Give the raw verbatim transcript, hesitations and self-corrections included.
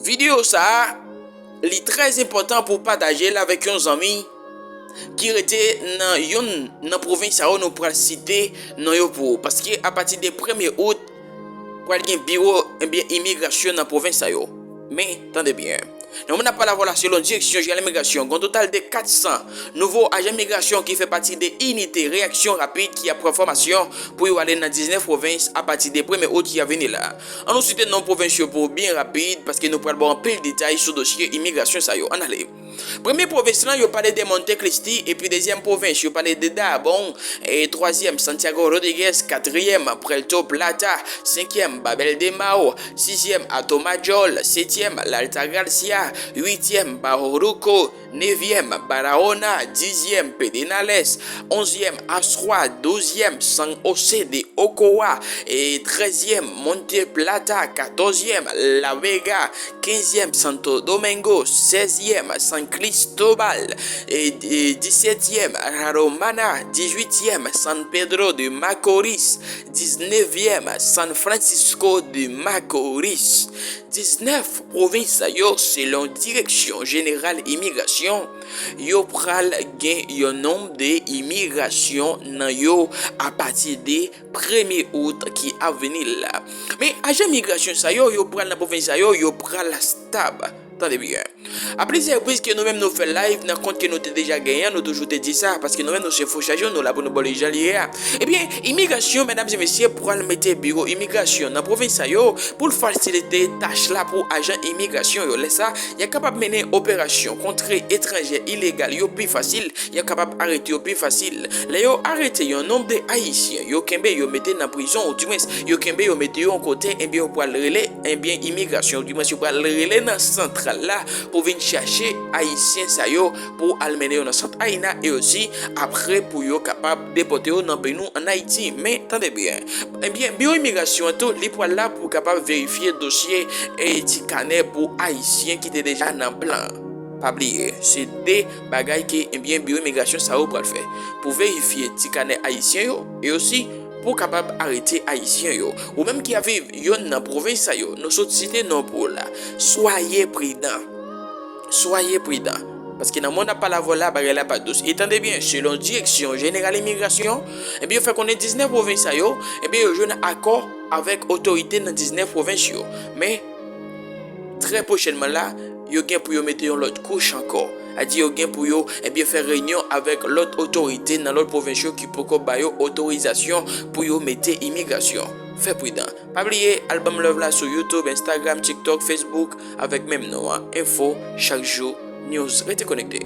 Videyo sa a, li trè enpòtan pou w pataje l avèk yon zanmi ki rete nan yonn nan pwovens sa yo nou pral site non yo pou ou. Paske apati de premye out, pral gen biwo, ebyen, imigrasyon nan pwovens sa yo. Men, tande byen. Nan moman n ap pale avè w la, selon Direksyon Jeneral Imigrasyon, gen yon total de kat san nouvo ajan migrasyon ki fè pati de inite reyaksyon rapid ki ap pran fòmasyon pou yo ale nan diznèf pwovens apati de premye out ki ap vini la. An nou site non pwovens yo pou byen rapid, paske nou pral ba w anpil detay sou dosye imigrasyon sa yo. Ann ale. Premye pwovens lan, yo pale de Monte Cristi, epi dezyèm pwovens, yo pale de Dajabón, e twazyèm, Santiago Rodriguez, katriyèm, Puerto Plata, senkyèm, Babel de Mao, sizyèm, Atomayor, setyèm, Altagracia, uityèm, Bauruco, nevyèm, Barahona, dizyèm, Pedernales, onzyèm, Asua, douzyèm, San José de Ocoa, e trèzyèm, Monte Plata, katòzyèm, La Vega, kenzyèm, Santo Domingo, sèzyèm, San Cristobal, e, e disetyèm, La Romana, dizuityèm, San Pedro de Macorís, diznèvyèm, San Francisco de Macorís. Diznèf pwovens sa yo, selon Direksyon Jeneral Imigrasyon, yo pral gen yon nonb de imigrasyon nan yo apati de premye out ki ap vini la. Men ajan migrasyon sa yo, yo pral nan pwovens sa yo, yo pral stab. Tande byen. A plizyè repriz ke nou menm nou fè live nan kont ke nou te deja genyen, nou toujou te di sa, paske nou menm nou se fo chaje, nou la pou nou ba w li jan li ye a. Ebyen, imigrasyon, medam e mesye, pral mete biwo imigrasyon nan pwovens sa yo pou l fasilite tach la pou ajan imigrasyon yo. Lè sa, y a kapab mennen operasyon kontre etranjè ilegal yo pi fasil, y a kapab arete yo pi fasil. Lè yo arete yon nonb de Ayisyen, yo kenbe yo mete nan prizon, oudimwens, yo kenbe yo mete yo yon kote, ebyen, yo pral rele, ebyen, imigrasyon, oudimwens, yo pral rele nan santral la pou vin chache Ayisyen sa yo, pou al mennen yo nan sant AINA, e osi, apre, pou yo kapab depòte yo nan peyi nou ann Ayiti. Men, tande byen. Ebyen, biwo imigrasyon an tou, li pral la pou kapab verifye dosye e ti kanè pou Ayisyen ki te deja nan plan an. Pa bliye, se de bagay ke, ebyen, biwo imigrasyon sa yo pral fè. Pou verifye ti kanè Ayisyen yo, e osi pou kapab arete Ayisyen yo. Ou menm ki ap viv yonn nan pwovens sa yo, nou sot site non pou w la. Soyez prudent. Soyez prudent. Paske nan moman n ap pale avè w la, bagay la pa dous. E tande byen, selon Direksyon Jeneral Imigrasyon, ebyen, yo fè konnen diznèf pwovens sa yo, ebyen, yo jwenn akò avèk otorite nan diznèf pwovens yo. Men, trè pwochènman la, yo gen pou yo mete yon lòt kouch ankò. Sa di yo gen pou yo, ebyen, fè reyinyon avèk lòt otorite nan lòt pwovens yo ki poko ba yo otorizasyon pou yo mete imigrasyon. Fè pridan. Pa bliye, al ban m love la sou YouTube, Instagram, TikTok, Facebook, avèk menm non an, Enfo Chak Jou News. Rete konekte.